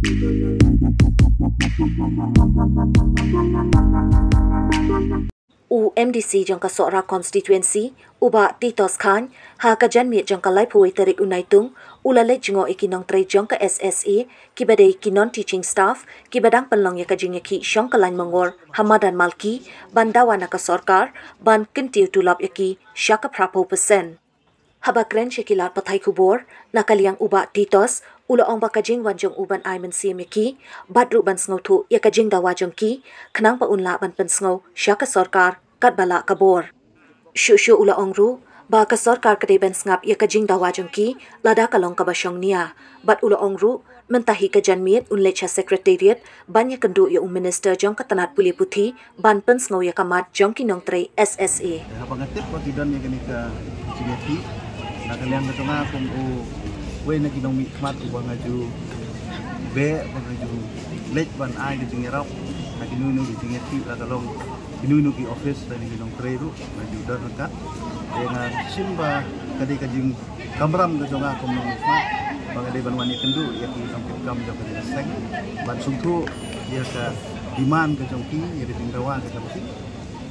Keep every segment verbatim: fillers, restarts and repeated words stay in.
U M D C jong ka Sohra constituency, u Bah Titos Chyne, ha ka janmiet jong ka laiphew wei tarik u Naitung, u la leit jngoh ïa ki nongtrei jong ka S S A, kiba dei ki non-teaching staff, kiba dang pynlong ïa ka jingïakhih shong ka lain mangor ha madan Malki, ban dawa na ka sorkar ban kyntiew tulop ïa ki sha ka phraphew percent. Haba kren sha ki lad pathai khubor, na ka liang u Bah Titos, u la ong ba ka jingwan jong u ban ai mynsiem ïa ki, bad ruh ban sngewthuh ïa ka jingdawa jong ki, khnang ba un lah ban pynsngew sha ka sorkar katba lah ka bor. Shuh shuh u la ong ruh ba ka sorkar ka dei ban sngap ïa ka jingdawa jong ki, lada ka long kaba shong nia. Bad u la ong ruh, mynta hi ka janmiet un leit sha Secretariat ban ïakynduh ïa u Minister jong ka tnat pule puthi ban pynsngew ïa ka mat jong ki nongtrei S S A. Haba nga tip ba ki don ïa kane ka jingïakhih, na ka liang ka jong nga kum uwei na ki nongmihkhmat uba nga ju beh, ba nga ju leit ban ai ka jingïarap ha kino kino ki jingïakhih, la ka long kino kino ki office lane ki nongtrei ruh nga ju don ryngkat. Te nga shim ba ka dei ka jingkamram ka jong nga kum nongmihkhmat ba nga dei ban wan ïakynduh ïa ki nongkitkam jong ka jingïaseng, ban sngewthuh ïa ka demand ka jong ki, ïa ka jingdawa ka jong ki.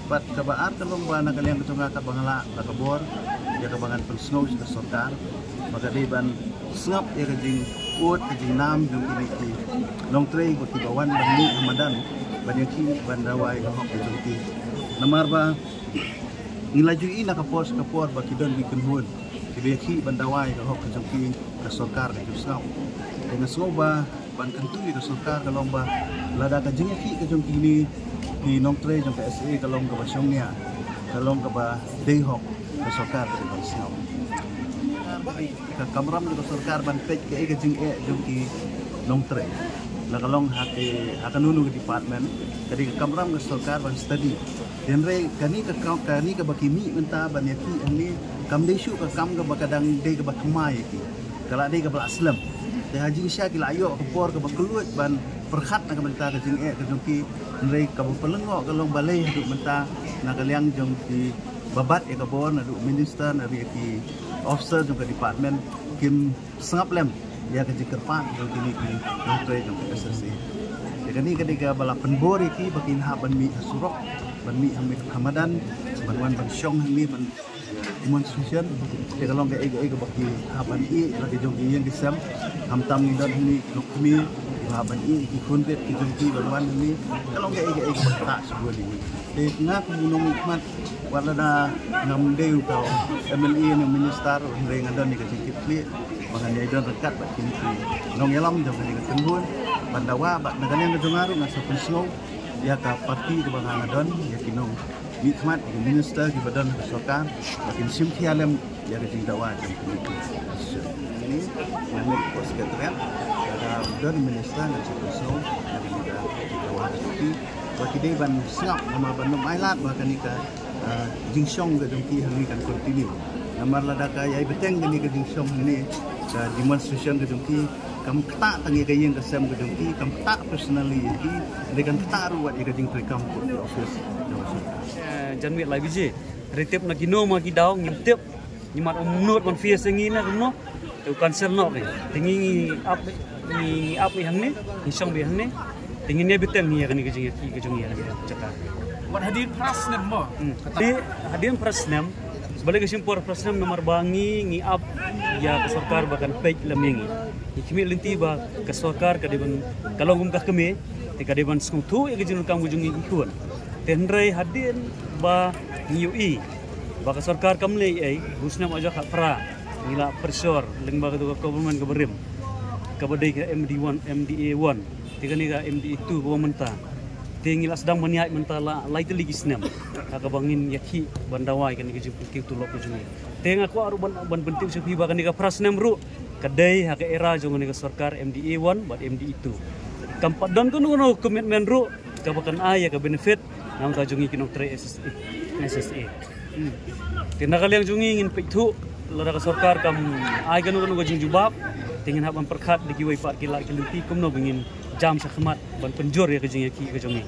Bad kaba ar ka long ba na ka liang ka jong nga katba nga lah da ka bor, ïa kaba ngan pynsngew sha ka sorkar ba ka dei ban sngap ïa ka jingud ka jingnam jong kine ki nongtrei ba kiba wan ban mih ha madan ban ïakhih ban dawa ïa ka hok ka jong ki. Namar ba ngi la ju ïohi na ka por sha ka por ba ki don ki kynhun kiba ïakhih ban dawa ïa ka hok ka jong ki, ka sorkar ka ju sngap. Te nga sngew ba ban kyntu ïa ka sorkar ka long ba lada ka jingïakhih ka jong kine ki nongtrei jong ka S A ka long kaba shong nia, ka long kaba dei hok, ka sorkar ka dei ban sngap. Ka kamram jong ka sorkar ban peit kaei ka jingeh jong ki nongtrei, la ka long ha ki, ha kano kano ka department, ka dei ka kamram ka sorkar ban study. Hynrei kane ka kam, kane kaba ki mih mynta ban ïakhih hangne kam dei shuh ka kam kaba ka dang dei kaba thymmai ïa ki. Ka la dei kaba la slem. Te ha jingshisha ki la ïoh ka por kaba kylluid ban pyrkhat na ka bynta ka jingeh ka jong ki. Hynrei kaba pynlyngngoh ka long balei haduh mynta na ka liang jong kiba bat ïa ka bor, naduh minister, naduh ïa ki officer jong ka department, kim sngap lem ïa ka jingkyrpad jong kine ki nongtrei jong ka S S A. Te kane ka dei kaba la pynbor ïa ki ba kin hap ban mih ha surok, ban mih ha mih ha madan, ban wan ban shong hangne ban demonstration. Te ka long kaei kaei kaba ki hap ban ïeh la ki jong ki ïing ki sem. Khamtam ngi don hangne ki lok kmie kiba hap ban ïeh ki khun rit ki jong ki ban wan hangne. Ka long kaei kaei kaba ktah shibun ïa ngi. Te nga kum u nongmihkhmat, wat lada ngam dei u ka M L A ne minister, hynrei nga don ïa ka jingkitkhlieh ba ngan ïai don ryngkat bad kine ki nongïalam jong kane ka tynhun ban dawa, bad na ka liang ka jong nga ruh ngan sa pynsngew ïa ka party kaba nga nga don, ïa ki nongmihkhmat, ïa ki minister kiba don ha ka sorkar, ba kin shim khia lem ïa ka jingdawa jong kine ki. Ni ngan leit hapoh Secretariat, lada don minister ngan sa pynsngew ïa ka jingdawa jong ki, ba ki dei ban sngap, namar ban ym ailad ba kane ka, ah, jingshong ka jong ki hangne kan continue. Namar lada ka ïai bteng kane ka jingshong hangne, ka demonstration ka jong ki, kam ktah tang ïa ka ïing ka sem ka jong ki, kam ktah personally ïa ki, hynrei kan ktah ruh wat ïa ka jingtrei kam ka office jong ka sorkar. Eh, janmiet lai baje. Hynrei tip na kino ma ki daw ngim tip. Ngi mad ym nud ban face ïa ngi na kumno. Te u cancel noh ke. Te ngi ngi ap, ngi ap ïa hangne, ngi shong ïa hangne. Te ngin ïa bteng ïa kane ka jingïakhih ka jong ngi ïa kane ka jaka. Wat hadien phra snem mo. Hmm. Te hadien phra snem, balei ka shim por phra snem, namar ba ngi ngi ap ïa ka sorkar ba kan peit lem ïa ngi. Ngi khmih lynti ba ka sorkar ka dei ban, ka long kum ka kmie, te ka dei ban sngewthuh ïa ka jingdonkam ka jong ngi ki khun. Te hynrei hadien ba ngi ïohi ba ka sorkar kam leh ei, u snem ar hajar khatphra ngi la pressure lyngba katu ka government kaba rim, kaba dei ka M D one, M D A one, te kane ka M D A two kaba mynta. Te ngi la sdang ban ïaid mynta la lai tylli ki snem ha kaba ngin ïakhih ban dawa ïa kane ka jingpynkiew tulop ka jong ngi. Te nga kwah ruh ban, ban pyntip sha phi ba kane ka phra snem ruh ka dei ha ka era jong kane ka sorkar M D A one bad M D A two. Kam pat don kano kano commitment ruh kaba kan ai ïa ka benefit na ka bynta jong ngi ki nongtrei S S A, S S A. Hmm. Te na ka liang jong ngi ngin peit thuh, lada ka sorkar kam ai kano kano ka jingjubab, te ngin hap ban pyrkhat da kiwei pat ki lad ki lynti kumno ba ngin jam shakhmat ban pynjur ïa ka jingïakhih ka jong ngi.